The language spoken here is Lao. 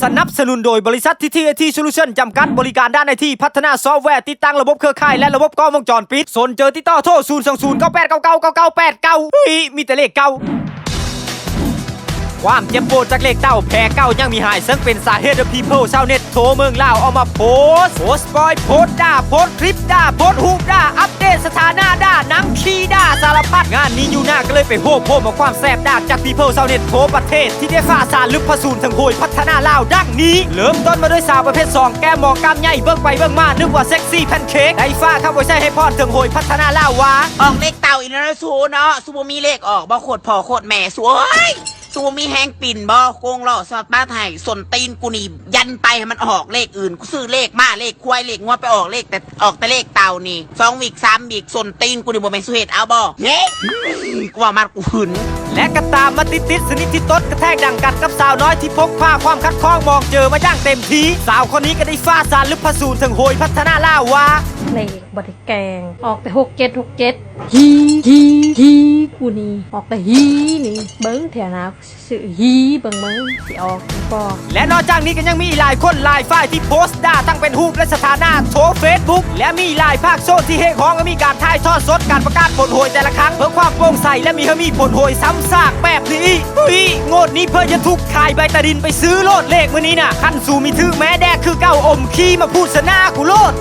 ສະໜັບສະໜູນໂດຍບໍລິສັດ ທີທີເອທີ ໂຊລູຊັນ ຈຳກັດ ບໍລິການດ້ານໄອທີ ພັດທະນາຊອບແວ ຕິດຕັ້ງລະບົບເຄືອຂ່າຍ ແລະ ລະບົບກ້ອງວົງຈອນປິດ. ສົນເຈີຕິດຕໍ່ໂທ ສູນສອງສູນ ເກົ້າແປດເກົ້າເກົ້າ ເກົ້າເກົ້າແປດເກົ້າ. ອຸ້ຍ ມີແຕ່ເລກເກົ້າ. ຄວາມເຈັບປວດຈາກເລກເຕົ້າ ແຜເກົ່າຍັງມີຫາຍ ເຊິ່ງເປັນສາເຫດໃຫ້ People ຊາວເນັດ ໂທເມືອງລາວອອກມາໂພສ ໂພສປ່ອຍ ໂພສດ່າ ໂພສຄລິບດ່າ ໂພສຮູບດ່າ ອັບເດດສະຖານະດ່າ ນັ່ງຂີ້ດ່າສາລະພັດ. ງານນີ້ຢູ່ໜ້າກໍເລີຍໄປໂຮບໂຮມເອົາຄວາມແຊບດາກຈາກ People ຊາວເນັດທົ່ວປະເທດ ທີ່ໄດ້ຟ້າສານລຶບພະສູນເຖິງໂຫຍພັດທະນາລາວດັ່ງນີ້. ເລີ່ມຕົ້ນມາດ້ວຍສາວປະເພດສອງ ແກ້ມມອງກ້າມໃຫຍ່ ເບິ່ງໄປເບິ່ງມານຶກວ່າເຊັກຊີແພນເຄ້ກ ໄດ້ຟ້າຄຳອວຍໄຊໃຫ້ພອນເຖິງໂຫຍພັດທະນາລາວວ່າ ອອກເລກເຕົ້າອີກແລ້ວເນາະ ສູນເນາະ ສູນບໍ່ມີເລກອອກບໍ່ ໂຄດພໍ່ໂຄດແມ່ ສູນເອີຍ. ສູນມີແຮງປິ່ນບໍ່ ໂກງລໍ້ສະມາດປາດໃຫ້ ສົ້ນຕີນກູນີ້ຢັນໄປໃຫ້ມັນອອກເລກອື່ນ ກູຊື້ເລກມ້າເລກຄວາຍເລກງົວ ໄປອອກເລກແຕ່ ອອກແຕ່ເລກເຕົ້ານີ້ ສອງວິກສາມວິກ ສົ້ນຕີນກູນີ້ບໍ່ແມ່ນສູເຮັດເອົາບໍ່ ເຮີ້ຍ ກູເວົ້າມາກູຫຶງ. ແລະກໍຕາມມາຕິດໆ ຊະນິດທີ່ຕົດກະແທກດັງກັນກັບສາວນ້ອຍທີ່ພົກພາຄວາມຂັດຂ້ອງມອງເຈີມາຢ່າງເຕັມທີ່ ສາວຄົນນີ້ກໍໄດ້ຟ້າສານລຶບພະສູນເຖິງໂຫຍພັດທະນາລາວວ່າ ເລກບໍ່ໄດ້ແກ່ງ ອອກແຕ່ຫົກເຈັດຫົກເຈັດ ຮີ ຮີ ຮີ ກູນີ້ ອອກແຕ່ຮີນີ້ ເບິ່ງແຖວໜ້າ ຊື້ຮີເບິ່ງເບິ່ງຊິອອກບໍ່. ແລະນອກຈາກນີ້ກໍຍັງມີອີກຫຼາຍຄົນຫຼາຍຝ່າຍທີ່ໂພສດ່າທັງເປັນຮູບ ແລະ ສະຖານະໂທເຟສບຸກ ແລະ ມີຫຼາຍພາກສ່ວນທີ່ຮຽກຮ້ອງໃຫ້ມີການຖ່າຍທອດສົດການປະກາດຜົນໂຫຍແຕ່ລະຄັ້ງ ເພື່ອຄວາມໂປ່ງໃສ ແລະ ມີໃຫ້ມີຜົນໂຫຍຊ້ຳຊາກແບບນີ້ອີກ. ຕຸ້ຍ ງວດນີ້ເພິ່ນຢ່າທຸກ ຂາຍໃບຕາດິນໄປຊື້ໂລດ ເລກມື້ນີ້ນະ ຄັນສູມີຖືກແມ້ແດກຄືເກົ່າ ອົມຂີ້ມາພູດສະໜ້າກູໂລດ.